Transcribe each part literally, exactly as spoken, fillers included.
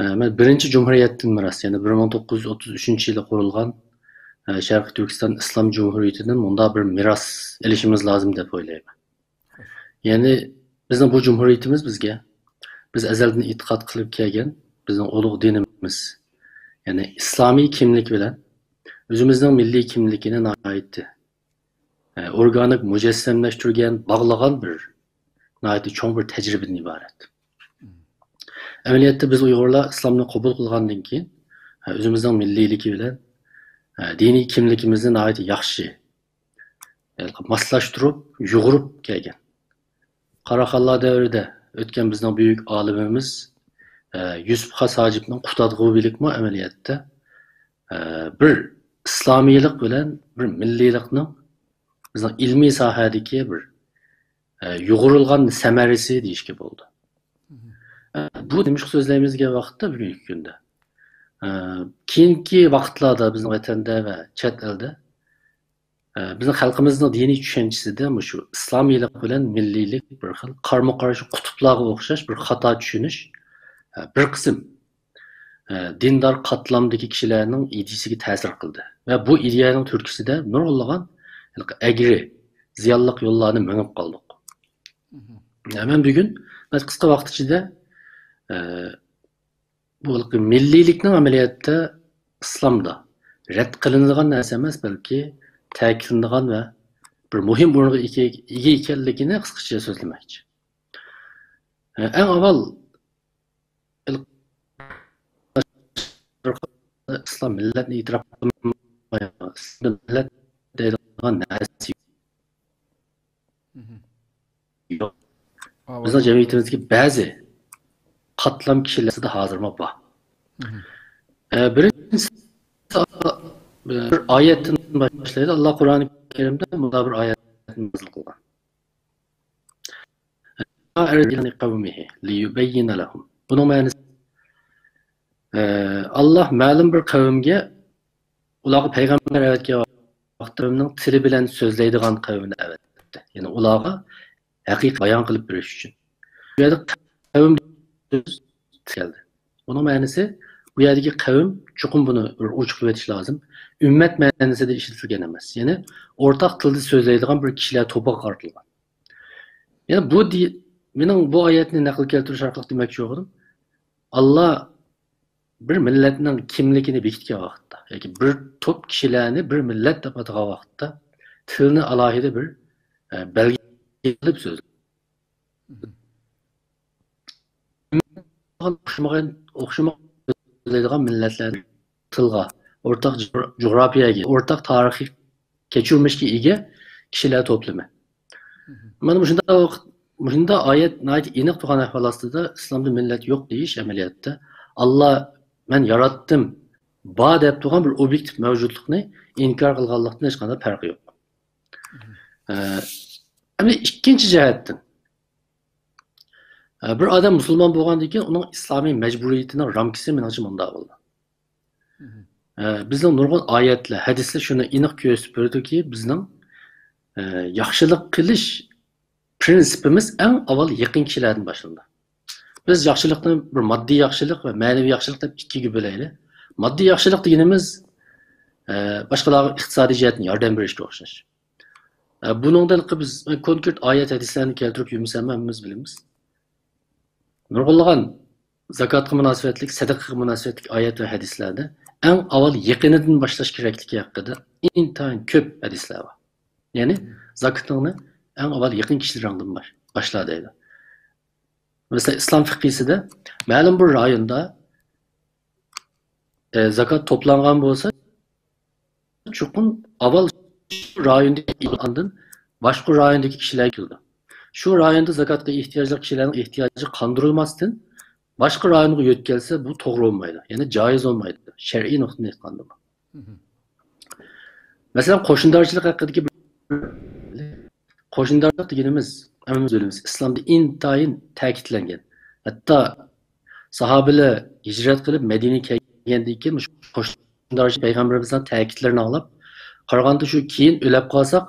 ئە، مەن بىرىنچى جۇمھۇرىيەتتىن مىراس، يەنى بىر مىڭ توققۇز يۈز ئوتتۇز ئۈچىنچى يىلى قۇرۇلغان، ئە، شەرقىي تۈركىستان ئىسلام جۇمھۇرىيىتىدىن مۇنداق بىر مىراس ئېلىشىمىز لازىم دەپ ئويلايمەن. يەنى بىزنىڭ بۇ جۇمھۇرىيىتىمىز بىزگە، بىز ئەزەلدىن ئېتىقاد قىلىپ كەلگەن بىزنىڭ ئۇلۇغ دىنىمىز، يەنى ئىسلامىي كىملىك بىلەن ئۆزىمىزنىڭ مىللىي كىملىكىنى ناھايىتى، ئە، ئورگانىك مۇجەسسەملەشتۈرگەن، باغلىغان بىر ناھايىتى چوڭ بىر تەجرىبىدىن ئىبارەت. ئەمەلىيەتتە بىز ئۇيغۇرلار ئىسلامنى قوبۇل قىلغاندىن كېيىن، ئە، ئۆزىمىزنىڭ مىللىيلىكى بىلەن، ئە، دىنىي كىملىكىمىزنى ناھايىتى ياخشى ماسلاشتۇرۇپ، يۇغۇرۇپ كەلگەن. قاراخانلار دەۋرىدە ئۆتكەن بىزنىڭ بۈيۈك ئالىمىمىز، ئە، يۈسۈپ خاس ھاجىپنىڭ قۇتادغۇ بىلىكمۇ ئەمەلىيەتتە، ئە، بىر ئىسلامىيلىق بىلەن بىر مىللىيلىقنىڭ بىزنىڭ ئىلمىي ساھەدىكى بىر، ئە، يۇغۇرۇلغان سەمەرىسى دېيىشكە بولىدۇ. ئە، بۇ نېمىشقا سۆزلەيمىز دېگەن ۋاقىتتا بۈگۈنكى كۈندە، ئە، كېيىنكى ۋاقىتلاردا بىزنىڭ ۋەتەندە ۋە چەت ئەلدە ئە، بىزنىڭ خەلقىمىزنىڭ دىنىي چۈشەنچىسىدە مۇشۇ ئىسلامىيلىق بىلەن مىللىيلىك بىر خىل قارمۇ-قارشى قۇتۇپلارغا ئوخشاش بىر خاتا چۈشىنىش، ئە، بىر قىسىم، ئە، دىندار قاتلامدىكى كىشىلەرنىڭ ئىدىيىسىگە تەسىر قىلدى. ۋە بۇ ئىدىيەنىڭ تۈرتكىسىدە نۇرغۇنلىغان ھېلىقى ئەگرى، زىيانلىق يوللارنى مېڭىپ قالدۇق. مەن بۈگۈن قىسقا ۋاقىت ئىچىدە، ئە، بۇ مىللىيلىكنىڭ ئەمەلىيەتتە ئىسلامدا رەت قىلىنىدىغان نەرسە ئەمەس، بەلكى تەكىتلىنىدىغان ۋە بىر مۇھىم ئورۇنغا ئىگە، ئىگە ئىكەنلىكىنى قىسقىچە سۆزلىمەكچى. ئەڭ ئاۋۋال ئىسلام مىللەتنى ئېتىراپ قىلمايدۇ. مىللەت دەيدىغان نەرسە يوق. بىزنىڭ جەمئىيىتىمىزدىكى بەزى قاتلام كىشىلەر ئىچىدە ھازىرمۇ بار. ئە، بىرىنچىسى، بىر ئايەتتىن باشلايدۇ. ئاللا قۇرئانى كەرىمدە مۇنداق بىر ئايەتنى نازىل قىلغان. قومىھ لىيۇبەييىنە لەھۇم. بۇنىڭ مەنىسى، ئە، ئاللا مەلۇم بىر قەۋمگە ئۇلارغا پەيغەمبەر ئەۋەتكەن ۋاقىتتا قەۋمنىڭ تىلى بىلەن سۆزلەيدىغان قەۋمنى ئەۋەتتى. يەنى ئۇلارغا ھەقىقەت بايان قىلىپ بېرىش ئۈچۈن. بۇ يەردە قەۋم كەلدى. بۇنىڭ مەنىسى، بۇ يەردىكى قەۋم، چوقۇم بۇنى بىر ئوچۇقلىۋېتىش لازىم، ئۈممەت مەنىسىدە ئىشلىتىلگەن ئەمەس. يەنى ئورتاق تىلدا سۆزلەيدىغان بىر كىشىلەر توپىغا قارىتىلغان. يەنى بۇ دى-، مېنىڭ بۇ ئايەتنى نەقىل كەلتۈرۈش ئارقىلىق دېمەكچى بولغىنىم، ئاللا بىر مىللەتنىڭ كىملىكىنى بېكىتكەن ۋاقىتتا ياكى بىر توپ كىشىلەرنى بىر مىللەت دەپ ئاتىغان ۋاقىتتا تىلنى ئالاھىدە بىر، ئە، بەلگە قىلىپ سۆزلىدى. ئوخشىمىغان، ئوخشىمىغان سۆزلەيدىغان مىللەتلەرنى تىلغا، ئورتاق جۇغرا-، جۇغراپىيەگە، ئورتاق تارىخىي كەچۈرمىشكە ئىگە كىشىلەر توپلىمى. مانا مۇشۇنداق، مۇشۇنداق ئايەت ناھايىتى ئېنىق تۇرغان ئەھۋال ئاستىدا ئىسلامدا مىللەت يوق دېيىش ئەمەلىيەتتە ئاللا مەن ياراتتىم، بار دەپ تۇرغان بىر ئوبيېكتىپ مەۋجۇتلۇقنى ئىنكار قىلغانلىقتىن ھېچقانداق پەرقى يوق. ئە، ئەمدى ئىككىنچى جەھەتتىن، ئە، بىر ئادەم مۇسۇلمان بولغاندىن كېيىن ئۇنىڭ ئىسلامىي مەجبۇرىيىتىنىڭ رامكىسى مېنىڭچە مۇنداق بولىدۇ. ئە، بىزنىڭ نۇرغۇن ئايەتلەر، ھەدىسلەر شۇنى ئېنىق كۆرسىتىپ بېرىدۇكى، بىزنىڭ، ئە، ياخشىلىق قىلىش پرىنسىپىمىز ئەڭ ئاۋۋال يېقىن كىشىلەردىن باشلىنىدۇ. بىز ياخشىلىقنى بىر ماددىي ياخشىلىق ۋە مەنىۋى ياخشىلىق دەپ ئىككىگە بۆلەيلى. ماددىي ياخشىلىق دېگىنىمىز، ئە، باشقىلارغا ئىقتىسادىي جەھەتتىن ياردەم بېرىشكە ئوخشاش. ئە، بۇنىڭدىن بىز كونكرېت ئايەت، ھەدىسلەرنى كەلتۈرۈپ يۈرمىسەم، ھەممىمىز بىلىمىز. نۇرغۇنلىغان زاكاتقا مۇناسىۋەتلىك، سەدىقىگە مۇناسىۋەتلىك ئايەت ۋە ھەدىسلەردە ئەڭ ئاۋۋال يېقىنىدىن باشلاش كېرەكلىكى ھەققىدە ئىنتايىن كۆپ ھەدىسلەر بار. يەنى زاكىتىڭنى ئەڭ ئاۋۋال يېقىن كىشىلىرىڭدىن باش-، باشلا دەيدۇ. مەسىلەن، ئىسلام فىقھىسىدە مەلۇم بىر رايوندا، ئە، زاكات توپلانغان بولسا، چوقۇم ئاۋۋال شۇ رايوندىكى، ئاندىن باشقا رايوندىكى كىشىلەرگە كېلىدۇ. شۇ رايوندا زاكاتقا ئېھتىياجلىق كىشىلەرنىڭ ئېھتىياجى قاندۇرۇلماستىن، باشقا رايونغا يۆتكەلسە، بۇ توغرا بولمايدۇ. يەنى جايىز بولمايدۇ، شەرئىي نۇقتىدىن ئېيتقاندا. مەسىلەن، قوشنىدارچىلىق ھەققىدىكى بىر، قوشنىدارچىلىق دېگىنىمىز، ھەممىمىز بىلىمىز، ئىسلامدا ئىنتايىن تەكىتلەنگەن. ھەتتا ساھابىلەر ھىجرەت قىلىپ مەدىنىگە كەلگەندىن كېيىن، مۇشۇ قوشنىدارچىلىق، پەيغەمبىرىمىزنىڭ تەكىتلىرىنى ئاڭلاپ، قارىغاندا شۇ كېيىن ئۆلۈپ قالساق،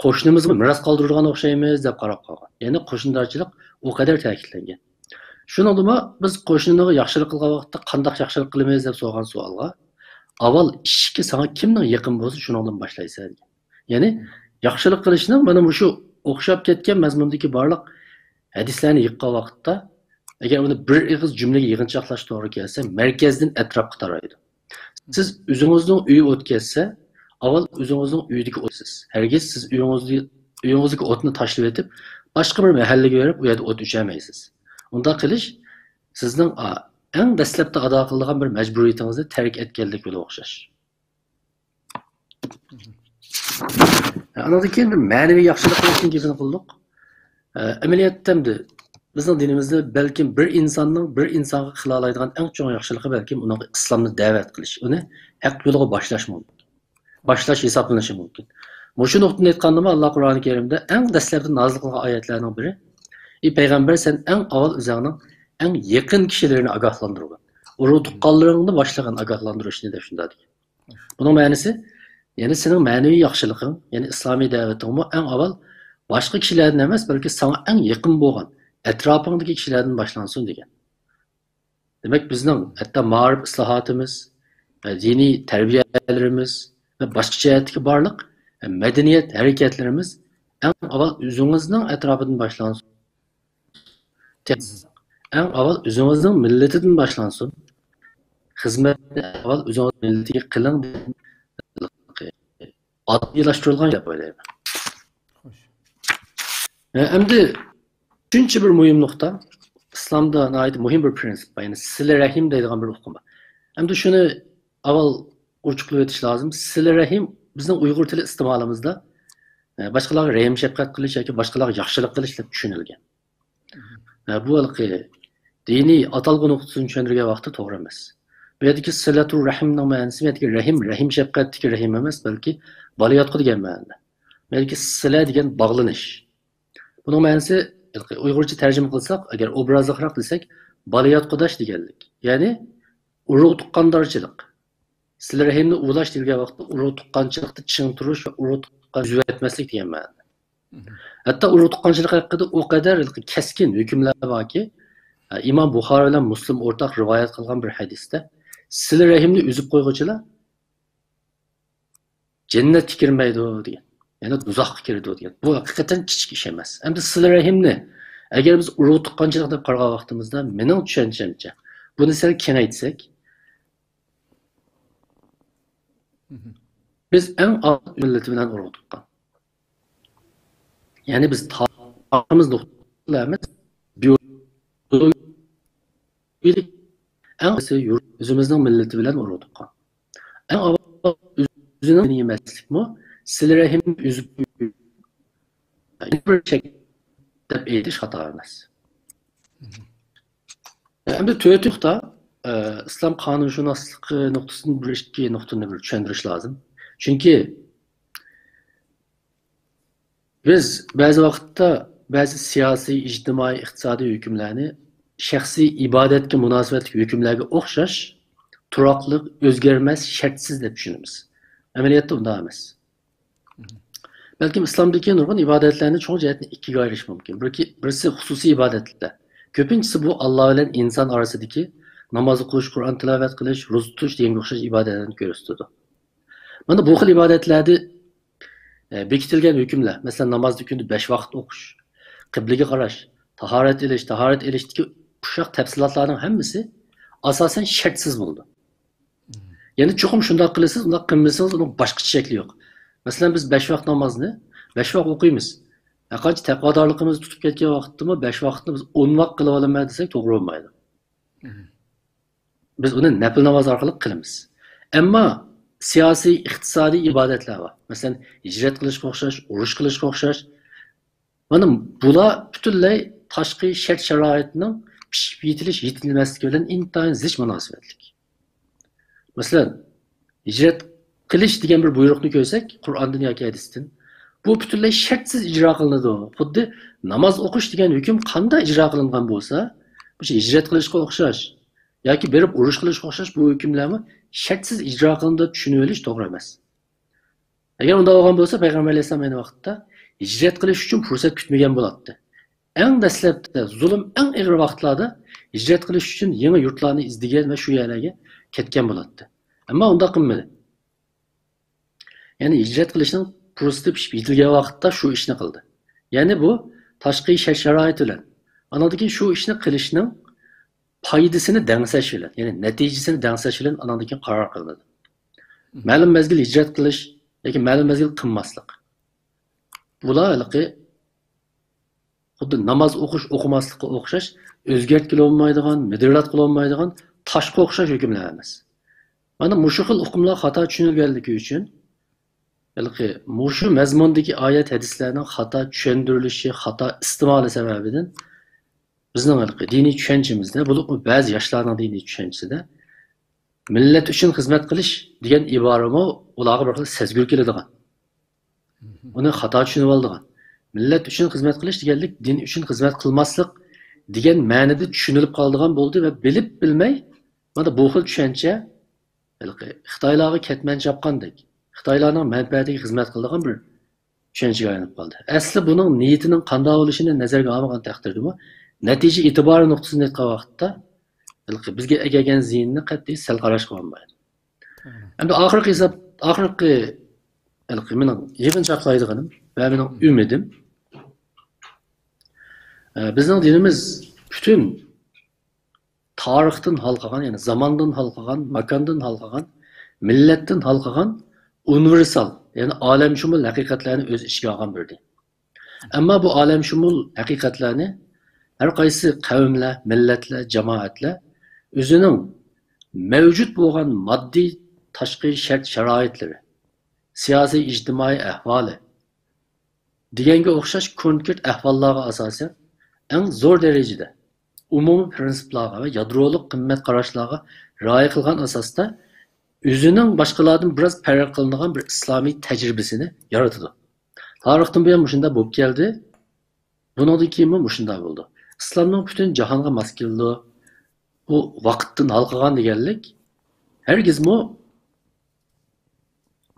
قوشنىمىزغا مىراس قالدۇرىدىغان ئوخشايمىز دەپ قاراپ قالغان. يەنى قوشنىدارچىلىق ئۇ قەدەر تەكىتلەنگەن. شۇنىڭدىمۇ بىز قوشنىغا ياخشىلىق قىلغان ۋاقىتتا قانداق ياخشىلىق قىلىمىز دەپ سورىغان سوئالغا، ئاۋۋال ئىشىككە ساڭا كىمنىڭ يېقىن بولسا شۇنىڭدىن باشلايسەن دېگەن. يەنى ياخشىلىق قىلىشنىڭ مانا مۇشۇ ئوخشاپ كەتكەن مەزمۇندىكى بارلىق ھەدىسلەرنى يىغقان ۋاقىتتا، ئەگەر ئۇنى بىر ئېغىز جۈملىگە يىغىنچاقلاش توغرا كەلسە، مەركەزدىن ئەتراپقا تارايدۇ. سىز ئۆزىڭىزنىڭ ئۆيى ئوت كەتسە، ئاۋۋال ئۆزىڭىزنىڭ ئۆيىدىكى ئوت سىز. ھەرگىز سىز ئۆيىڭىزدە-، ئۆيىڭىزدىكى ئوتنى تاشلىۋېتىپ، باشقا بىر مەھەللىگە بېرىپ، ئۇ يەردە ئوت ئۆچۈرمەيسىز. ئۇنداق قىلىش سىزنىڭ، ئا، ئەڭ دەسلەپتە ئادا قىلىدىغان بىر مەجبۇرىيىتىڭىزنى تەرك ئەتكەنلىك بىلەن ئوخشاش. ئانىڭدىن كېيىن بىر مەنىۋى ياخشىلىق قىلىشنىڭ گېپىنى قىلدۇق. ئە، ئەمەلىيەتتە ئەمدى بىزنىڭ دىنىمىزدە بەلكىم بىر ئىنساننىڭ بىر ئىنسانغا قىلالايدىغان ئەڭ چوڭ ياخشىلىقى بەلكىم ئۇنىڭغا ئىسلامنى دەۋەت قىلىش، ئۇنى ھەق يولىغا باشلاش مۇمكىن. باشلاش ھېسابلىنىشى مۇمكىن. مۇشۇ نۇقتىدىن ئېيتقاندىمۇ، ئاللا قۇرئانى كەرىمدە ئەڭ دەسلەپتە نازىل قىلغان ئايەتلەرنىڭ بىرى، ئى پەيغەمبەر، سەن ئەڭ ئاۋۋال ئۆزۈڭنىڭ ئەڭ يېقىن كىشىلىرىنى ئاگاھلاندۇرغىن. ئۇرۇق تۇغقانلىرىڭنى باشلىغىن ئاگاھلاندۇرۇشنى دەپ شۇنداق دېگەن. بۇنىڭ مەنىسى، يەنى سېنىڭ مەنىۋى ياخشىلىقىڭ، يەنى ئىسلامىي دەۋىتىڭمۇ ئەڭ ئاۋۋال باشقا كىشىلەردىن ئەمەس، بەلكى ساڭا ئەڭ يېقىن بولغان ئەتراپىڭدىكى كىشىلەردىن باشلانسۇن دېگەن. دېمەك، بىزنىڭ ھەتتا مائارىپ ئىسلاھاتىمىز، دىنىي تەربىيەلىرىمىز ۋە باشقا جەھەتتىكى بارلىق مەدەنىيەت ھەرىكەتلىرىمىز ئەڭ ئاۋۋال ئۆزىڭىزنىڭ ئەتراپىدىن باشلانسۇن. ئەڭ ئاۋۋال ئۆزىڭىزنىڭ مىللىتىدىن باشلانسۇن. خىزمەتنى ئاۋۋال ئۆزىڭىز مىللىتىگە قىلىڭ دېگەن ئاددىيلاشتۇرۇلغان گەپ ئويلايمەن. خوش. ئە، ئەمدى ئۈچىنچى بىر مۇھىم نۇقتا، ئىسلامدا ناھايىتى مۇھىم بىر پرىنسىپ بار، يەنى سىلە رەھىم دەيدىغان بىر ئۇقۇم بار. ئەمدى شۇنى ئاۋۋال ئوچۇقلاپ ئۆتۈش لازىم. سىلە رەھىم بىزنىڭ ئۇيغۇر تىلى ئىستېمالىمىزدا، ئە، باشقىلارغا رەھىم شەپقەت قىلىش ياكى باشقىلارغا ياخشىلىق قىلىش دەپ چۈشىنىلگەن. ئە، بۇ ھېلىقى دىنىي ئاتالغۇ نۇقتىسىدىن چۈشەندۈرگەن ۋاقىتتا توغرا ئەمەس. بۇ يەردىكى سىلەتۇر رەھىمنىڭ مەنىسى، بۇ يەردىكى رەھىم، رەھىم شەپقەتتىكى رەھىم ئەمەس، بەلكى بالىياتقۇ دېگەن مەنىدە. بۇ يەردىكى سىلە دېگەن باغلىنىش. بۇنىڭ مەنىسى، ھېلىقى ئۇيغۇرچە تەرجىمە قىلساق، ئەگەر ئوبرازلىقراق دېسەك، بالىياتقۇداش دېگەنلىك. يەنى ئۇرۇق تۇغقاندارچىلىق. سىلە رەھىمنى ئۇۋۇلاش دېيىلگەن ۋاقىتتا ئۇرۇق تۇغقانچىلىقتا چىڭ تۇرۇش ۋە ئۇرۇق تۇغقان ئۈزۈۋەتمەسلىك دېگەن مەنىدە. ھەتتا ئۇرۇق تۇغقانچىلىق ھەققىدە ئۇ قەدەر كەسكىن ھۆكۈملەر باركى، ئىمام بۇخارى بىلەن مۇسلىم ئورتاق رىۋايەت قىلغان بىر ھەدىستە، سىلە رەھىمنى ئۈزۈپ قويغۇچىلار جەننەتكە كىرمەيدۇ دېگەن. يەنى دوزاخقا كىرىدۇ دېگەن. بۇ ھەقىقەتەن كىچىك ئىش ئەمەس. ئەمدى سىلە رەھىمنى ئەگەر بىز ئۇرۇق تۇغقانچىلىق دەپ قارىغان ۋاقتىمىزدا، مېنىڭ چۈشەنچەمچە، بۇنى سەل كېڭەيتسەك، بىز ئەڭ ئاز مىللىتى بىلەن ئۇرۇق تۇغقان. يەنى بىز تارىخىمىز نۇقتىلىق ئەمەس، بىيولوگىيەلىك ئەڭ ئەسلى يۇرت ئۆزىمىزنىڭ مىللىتى بىلەن ئۇرۇق تۇغقان. ئەڭ ئاۋۋال ئۆزىنىڭ دىنى ئەمەسلىكمۇ، سىلە رەھىمنى ئۈزۈپ بىر چەك دەپ ئېيتىش خاتا ئەمەس. ئەمدى تۆتىنچى نۇقتا، ئە، ئىسلام قانۇنشۇناسلىقى نۇقتىسىدىن بىر ئىككى نۇقتىنى بىر چۈشەندۈرۈش لازىم. چۈنكى بىز بەزى ۋاقىتتا بەزى سىياسىي، ئىجتىمائىي، ئىقتىسادىي ھۆكۈملەرنى شەخسىي ئىبادەتكە مۇناسىۋەتلىك ھۆكۈملەرگە ئوخشاش تۇراقلىق، ئۆزگەرمەس، شەرتسىز دەپ چۈشىنىمىز. ئەمەلىيەتتە ئۇنداق ئەمەس. بەلكىم ئىسلامدىكى نۇرغۇن ئىبادەتلەرنى چوڭ جەھەتتىن ئىككىگە ئايرىش مۇمكىن. بىركى-، بىرسى خۇسۇسىي ئىبادەتلەر. كۆپىنچىسى بۇ ئاللا بىلەن ئىنسان ئارىسىدىكى ناماز ئوقۇش، قۇرئان تىلاۋەت قىلىش، روزا تۇتۇش دېگەنگە ئوخشاش ئىبادەتلەرنى كۆرسىتىدۇ. مانا بۇ خىل ئىبادەتلەردە، ئە، بېكىتىلگەن ھۆكۈملەر، مەسىلەن، نامازنى كۈندە بەش ۋاقىت ئوقۇش، قىبلىگە قاراش، تاھارەت ئېلىش، تاھارەت ئېلىشتىكى ئۇششاق تەپسىلاتلارنىڭ ھەممىسى ئاساسەن شەرتسىز بولىدۇ. يەنى چوقۇم شۇنداق قىلىسىز، ئۇنداق قىلمىسىڭىز ئۇنىڭ باشقىچە شەكلى يوق. مەسىلەن، بىز بەش ۋاق نامازنى بەش ۋاق ئوقۇيمىز. ھەرقانچە تەقۋادارلىقىمىزنى تۇتۇپ كەتكەن ۋاقىتتىمۇ بەش ۋاقىتنى بىز ئون ۋاق قىلىۋالىمەن دېسەك توغرا بولمايدۇ. بىز ئۇنى نەپىل ناماز ئارقىلىق قىلىمىز. ئەمما سىياسىي، ئىقتىسادىي ئىبادەتلەر بار. مەسىلەن، ھىجرەت قىلىشقا ئوخشاش، ئۇرۇش قىلىشقا ئوخشاش. مانا بۇلار پۈتۈنلەي تاشقى شەرت-شارائىتنىڭ پىشىپ يېتىلىش، يېتىلمەسلىكى بىلەن ئىنتايىن زىچ مۇناسىۋەتلىك. مەسىلەن، ھىجرەت قىلىش دېگەن بىر بۇيرۇقنى كۆرسەك، قۇرئاندىن ياكى ھەدىستىن، بۇ پۈتۈنلەي شەرتسىز ئىجرا قىلىنىدۇ. خۇددى ناماز ئوقۇش دېگەن ھۆكۈم قانداق ئىجرا قىلىنغان بولسا، مۇشۇ ھىجرەت قىلىشقا ئوخشاش ياكى بېرىپ ئۇرۇش قىلىشقا ئوخشاش بۇ ھۆكۈملەرمۇ شەرتسىز ئىجرا قىلىنىدۇ دەپ چۈشىنىۋېلىش توغرا ئەمەس. ئەگەر ئۇنداق بولغان بولسا، پەيغەمبەر ئەلەيھىسسالام ئەينى ۋاقىتتا ھىجرەت قىلىش ئۈچۈن پۇرسەت كۈتمىگەن بولاتتى. ئەڭ دەسلەپتە زۇلۇم ئەڭ ئېغىر ۋاقىتلاردا ھىجرەت قىلىش ئۈچۈن يېڭى يۇرتلارنى ئىزدىگەن ۋە شۇ يەرلەرگە كەتكەن بولاتتى. ئەمما ئۇنداق قىلمىدى. يەنى ھىجرەت قىلىشنىڭ پۇرسىتى پىشىپ يېتىلگەن ۋاقىتتا شۇ ئىشنى قىلدى. يەنى بۇ تاشقى شەرت-شارائىت بىلەن، ئاندىن كېيىن شۇ ئىشنى قىلىشنىڭ پايدىسىنى دەڭسەش بىلەن، يەنى نەتىجىسىنى دەڭسەش بىلەن ئاندىن كېيىن قارار قىلىنىدۇ. مەلۇم مەزگىل ھىجرەت قىلىش ياكى مەلۇم مەزگىل قىلماسلىق. بۇلار ھېلىقى خۇددى ناماز ئوقۇش، ئوقۇماسلىققا ئوخشاش ئۆزگەرتكىلى بولمايدىغان، مىدىرلاتقىلى بولمايدىغان تاشقا ئوخشاش ھۆكۈملەر ئەمەس. مانا مۇشۇ خىل ئۇقۇملار خاتا چۈشىنىلگەنلىكى ئۈچۈن، ھېلىقى مۇشۇ مەزمۇندىكى ئايەت ھەدىسلەرنىڭ خاتا چۈشەندۈرۈلۈشى، خاتا ئىستېمالى سەۋەبىدىن بىزنىڭ ھېلىقى دىنىي چۈشەنچىمىزدە، بولۇپمۇ بەزى ياشلارنىڭ دىنىي چۈشەنچىسىدە مىللەت ئۈچۈن خىزمەت قىلىش دېگەن ئىبارىمۇ ئۇلارغا بىر خىل سەزگۈر كېلىدىغان. ئۇنى خاتا چۈشىنىۋالىدىغان. مىللەت ئۈچۈن خىزمەت قىلىش دېگەنلىك دىن ئۈچۈن خىزمەت قىلماسلىق دېگەن مەنىدە چۈشىنىلىپ قالىدىغان بولدى ۋە بىلىپ بىلمەي، مانا بۇ خىل چۈشەنچە ھېلىقى خىتايلارغا كەتمەن چاپقاندەك، خىتايلارنىڭ مەنپەئەتىگە خىزمەت قىلىدىغان بىر چۈشەنچىگە ئايلىنىپ قالدى. ئەسلى بۇنىڭ نىيىتىنىڭ قانداق بولۇشىنى نەزەرگە ئالمىغان تەقدىردىمۇ، نەتىجە ئېتىبارى نۇقتىسىدىن ئېيتقان ۋاقىتتا، ھېلىقى بىزگە ئەكەلگەن زىيىننى قەتئىي سەل قاراشقا بولمايدۇ. ئەمدى ئاخىرقى ھېساب، ئاخىرقى، ھېلىقى مېنىڭ يىغىنچاقلايدىغىنىم ۋە مېنىڭ ئۈمىدىم، ئە، بىزنىڭ دىنىمىز پۈتۈن تارىختىن ھالقىغان، يەنى زاماندىن ھالقىغان، ماكاندىن ھالقىغان، مىللەتتىن ھالقىغان ئۇنىۋېرسال، يەنى ئالەمشۇمۇل ھەقىقەتلەرنى ئۆز ئىچىگە ئالغان بىر دىن. ئەمما بۇ ئالەمشۇمۇل ھەقىقەتلەرنى ھەر قايسى قەۋملەر، مىللەتلەر، جامائەتلەر ئۆزىنىڭ مەۋجۇت بولغان ماددىي تاشقى شەرت-شارائىتلىرى، سىياسىي ئىجتىمائىي ئەھۋالى دېگەنگە ئوخشاش كونكرېت ئەھۋاللارغا ئاساسەن، ئەڭ زور دەرىجىدە ئومۇمىي پىرىنسىپلارغا ۋە يادرولۇق قىممەت قاراشلارغا رىئايە قىلغان ئاساستا ئۆزىنىڭ باشقىلاردىن بىراز پەرق قىلىنىدىغان بىر ئىسلامىي تەجرىبىسىنى يارىتىدۇ. تارىختىن بۇيان مۇشۇنداق بولۇپ كەلدى. بۇنىڭدىن كېيىنمۇ مۇشۇنداق بولىدۇ. ئىسلامنىڭ پۈتۈن جاھانغا ماس كېلىدۇ. بۇ ۋاقىتتىن ھالقىغان دېگەنلىك ھەرگىزمۇ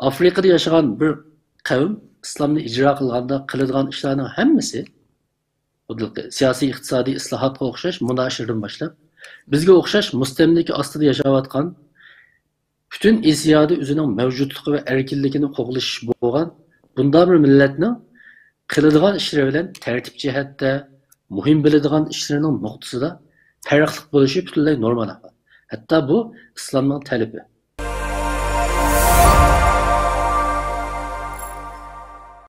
ئافرىقىدا ياشىغان بىر قەۋم ئىسلامنى ئىجرا قىلغاندا قىلىدىغان ئىشلارنىڭ ھەممىسى، خۇددى سىياسىي ئىقتىسادىي ئىسلاھاتقا ئوخشاش مۇناشىرىدىن باشلاپ، بىزگە ئوخشاش مۇستەملىكە ئاستىدا ياشاۋاتقان، پۈتۈن ئېسىيادا ئۆزىنىڭ مەۋجۇتلۇقى ۋە ئەركىنلىكىنى قوغلىشىش بولغان بۇنداق بىر مىللەتنىڭ قىلىدىغان ئىشلىرى بىلەن تەرتىپ جەھەتتە، مۇھىم بىلىدىغان ئىشلىرىنىڭ نۇقتىسىدا پەرقلىق بولۇشى پۈتۈنلەي نورمال ئەھۋال. ھەتتا بۇ ئىسلامنىڭ تەلىپى.